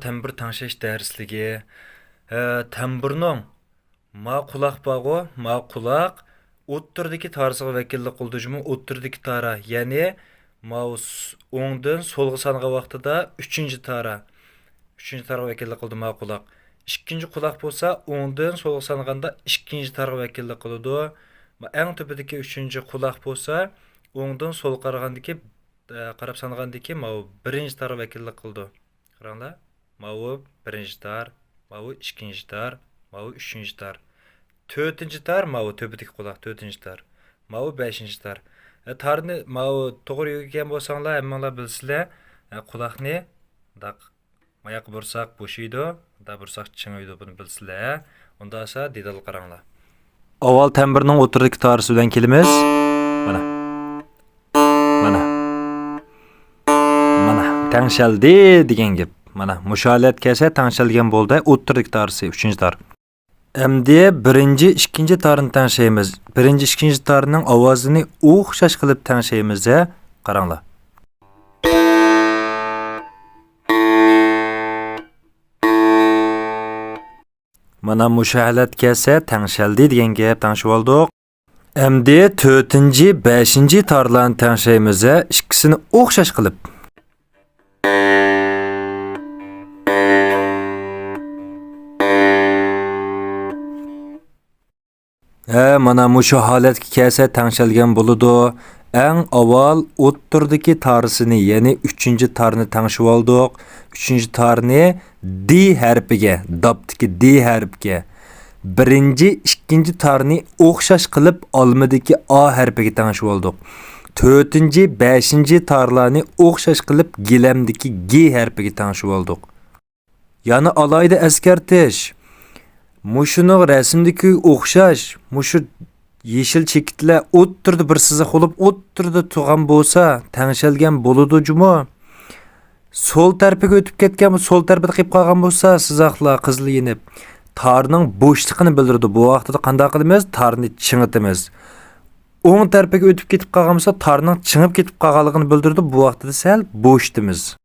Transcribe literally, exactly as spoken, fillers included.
تەمبۇر تەڭشەش دەرسلىكى. ھە، تەمبۇرنىڭ ما قۇلاق بارغۇ، ما قۇلاق ئوتتۇرىدىكى تارىسىغا ۋەكىللىك قىلىدۇ جۇمۇ، ئوتتۇرىدىكى تارا، يەنى ماۋۇ س-، ئوڭدىن سولغا سانىغان ۋاقتىدا ئۈچىنچى تارا، ئۈچىنچى تارىغا ۋەكىللىك قىلىدۇ ما قۇلاق. ئىككىنچى قۇلاق بولسا ئوڭدىن سولغا سانىغاندا ئىككىنچى تارغا ۋەكىللىك قىلىدۇ. ما-، ئەڭ تۆپىدىكى ئۈچىنچى قۇلاق بولسا ئوڭدىن سولغا قارىغاندىكى، ئە، قاراپ سانىغاندىكى ماۋۇ بىرىنچى تارغا ۋەكىللىك قىلىدۇ. قاراڭلار، ماۋۇ بىرىنچى تار، ماۋۇ ئىككىنچى تار، ماۋۇ ئۈچىنچى تار. تۆتىنچى تار، ماۋۇ تۆپىدىكى قۇلاق، تۆتىنچى تار. ماۋۇ بەشىنچى تار. ئە، تارنى ماۋۇ توغرا يۆگىگەن بولساڭلار، ھەممىڭلار بىلىسىلەر. ئە، قۇلاقنى داق ماياققا بۇرساق بوشىيدۇ، دا بۇرساق چىڭىيدۇ، بۇنى بىلىسىلەر. ئۇنداق بولسا دېتالغا قاراڭلار. ئاۋۋال تەمبۇرنىڭ ئوتتۇرىدىكى تارىسى بىلەن كېلىمىز. مانا. مانا. مانا. تەڭشەلدى دېگەن گەپ. مانا، مۇشۇ ھالەتكە كەلسە تەڭشەلگەن بولدى. ئوتتۇرىدىكى تارىسى، ئۈچىنچى تار. ئەمدى بىرىنچى، ئىككىنچى تارنى تەڭشەيمىز. بىرىنچى، ئىككىنچى تارنىڭ ئاۋازىنى ئوخشاش قىلىپ تەڭشەيمىز، ھە؟ قاراڭلار. مانا مۇشۇ ھالەتكە كەلسە تەڭشەلدى دېگەن گەپ، تەڭشىۋالدۇق. ئەمدى تۆتىنچى، بەشىنچى تارلارنى تەڭشەيمىز، ھە، ئىككىسىنى ئوخشاش قىلىپ. ھە، مانا مۇشۇ ھالەتكە كەلسە تەڭشەلگەن بولىدۇ. ئەڭ ئاۋۋال ئوتتۇرىدىكى تارىسىنى، يەنى ئۈچىنچى تارنى تەڭشىۋالدۇق. ئۈچىنچى تارنى دى ھەرپىگە، داپتىكى دى ھەرپىگە، بىرىنچى، ئىككىنچى تارنى ئوخشاش قىلىپ ئالمىدىكى ئا ھەرپىگە تەڭشىۋالدۇق. تۆتىنچى، بەشىنچى تارلارنى ئوخشاش قىلىپ گىلەمدىكى گى ھەرپىگە تەڭشىۋالدۇق. يەنە ئالاھىدە ئەسكەرتىش. مۇشۇنىڭ رەسىمدىكىگە ئوخشاش، مۇشۇ يېشىل چېكىتلەر ئوتتۇرىدا بىر سىزىق بولۇپ، ئوتتۇرىدا تۇرغان بولسا، تەڭشەلگەن بولىدۇ جۇمۇ. سول تەرىپىگە ئۆتۈپ كەتكەن، سول تەرىپىدە قېلىپ قالغان بولسا، سىزىقلار قىزىل يېنىپ، تارنىڭ بوشلۇقىنى بىلدۈرىدۇ. بۇ ۋاقتىدا قانداق قىلىمىز؟ تارنى چىڭىتىمىز. ئوڭ تەرىپىگە ئۆتۈپ كېتىپ قالغان بولسا، تارنىڭ چىڭىپ كېتىپ قالغانلىقىنى بىلدۈرىدۇ. بۇ ۋاقتىدا سەل بوشىتىمىز.